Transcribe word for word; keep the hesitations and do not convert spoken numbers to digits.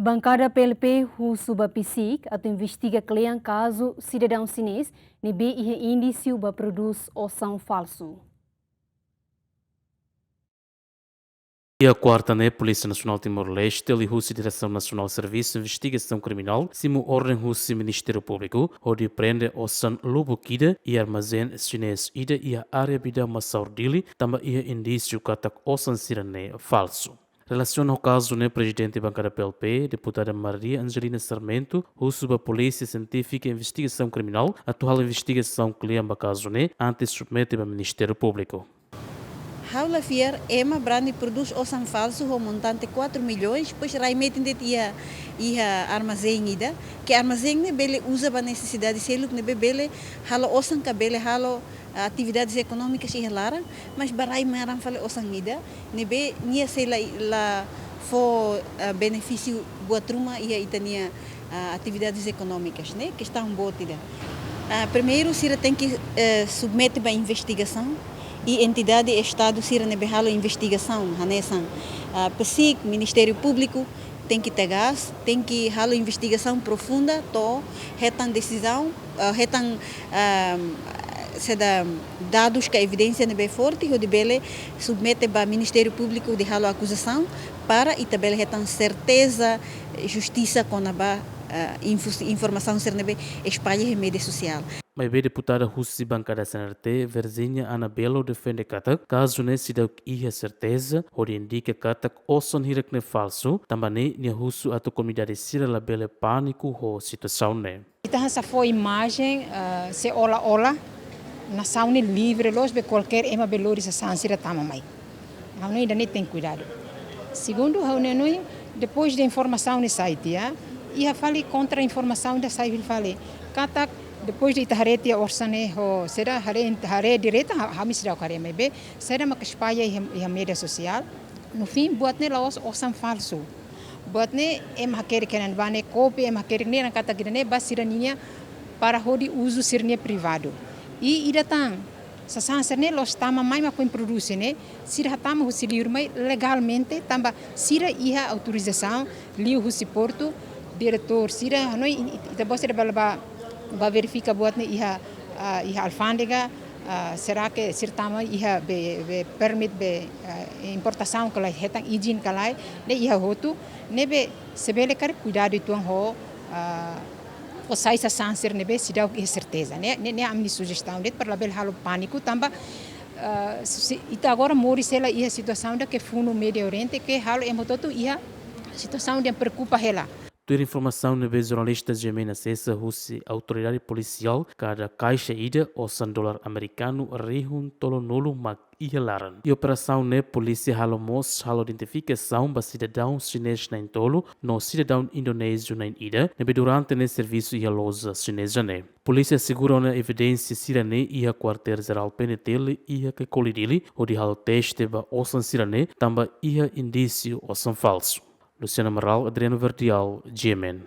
Bankada P L P husu ba PCIC atu investiga kle'an kazu sidadaun xinés ne'ebé iha indísiu ba prodús osan falsu. Iha kuarta ne'e, Polísia Nasionál Timor-Leste liuhusi Diresaun Nasionál Servisu Investigasaun Kriminál simu orden husi Ministériu Públiku hodi prende osan lubuk ida iha armazén xinés ida iha área Bidau Massaur, Dili, tanba iha indísiu katak osan sira-ne'e falsu. Relasiona ho kazu ne'e, Prezidente Bankada P L P, Deputada Maria Angelina Sarmento, husu ba Polísia Sientífika Investigasaun Kriminál atu halo investigasaun kle'an ba kazu ne'e antes submete ba Ministériu Públiku. Ha'u la fiar ema brani prodús osan falsu ho montante quatro milhões, depois rai metin de'it iha, iha armazén ida, ke armazén ne'e bele uza ba nesesidade seluk ne'ebé bele halo osan ka bele halo, ah, atividades ekonómikas iha laran, mas ba rai maran fali osan ida ne'ebé nia sei la, la fó, ah, benefísiu buat ruma iha ita-nia, ah, atividades ekonómikas, ne'e kestaun boot ida. Ah, primeiru, sira tenke, eh, submete ba investigasaun, i entidade Estadu sira ne'ebé halo investigasaun, hanesan, ah, PCIC, Ministériu Públiku, tenke tegás, tenke halo investigasaun profunda, to'o hetan desizaun, ah, hetan, ah, saida, dadus ka evidénsia ne'ebé forte, hodi bele submete ba Ministériu Públiku hodi halo akuzasaun, para ita bele hetan serteza, justisa kona-ba, ah, infos-, informasaun sira ne'ebé espalla iha média sosiál. Maibé deputada husi bankada C N R T, Virginia Anabelo, defende katak kazu ne'e seidauk iha serteza hodi indika katak osan hirak ne'e falsu, tanba ne'e nia husu atu komunidade sira labele pániku ho situasaun ne'e. Ita hanesan fó imajen, ah, seolah-olah nasaun ne'e livre loos, be kualkér ema bele lori sasán sira tama mai. Ha'u hanoin ida-ne'e tenke kuidadu. Segundu, ha'u hanoin, depois de informasaun ne'e sai tiha, iha fali kontra-informasaun ida sai fali. Katak, depois de ita haree tiha osan ne'e ho, saida, haree, haree direta, ha-, ha'u mós seidauk haree, maibé saida mak espalla iha, iha média sosiál. No fim, buat ne'e la'ós osan falsu. Buat ne'e ema hakerek iha ne'ebá ne'e, kopia, ema hakerek ne'e, katak ida-ne'e ba sira-ninia, para hodi uzu sira-nia privadu. I ida tan, sasán sira-ne'e la'ós tama mai mak foin produse ne'e, sira hatama husi liur mai legalmente, tanba sira iha autorizasaun liuhusi portu, diretór sira, hanoin, i-, i-, ita-boot sira bele ba, ba verifika buat ne'e iha, ah, iha alfándega, ah, será que sira tama iha be, be permit be, ah, importasaun ka lae, hetan izin ka lae, ne'e iha hotu, ne'ebé se bele karik kuidadu uitoan ho, ah, ho sai sasán sira ne'ebé seidauk iha serteza, ne'e, ne'e, ne'e ami-nia sujestaun de'it para labele halo pániku, tanba, ah, se, ita agora moris hela iha situasaun ida ke funu Médiu Oriente, ke halo ema hotu-hotu iha situasaun ida preokupa hela. Tuir informasaun ne'ebé jornalista G M N asesa husi autoridade polisiál, kada kaixa ida osan dolar amerikanu rihun tolunulu mak iha laran. I operasaun ne'e polísia halo mós halo identifikasaun ba sidadaun xinés na'in-tolu no sidadaun indonéziu na'in-ida, ne'ebé durante ne'e servisu iha loja xineza ne'e. Polísia asegura ona evidénsia sira-ne'e iha Kuartél Jerál P N T L iha Caicoli, Dili, hodi halo teste ba osan sira-ne'e, tanba iha indísiu osan falsu. Luciano Amaral, Adriano Verdial, G M N.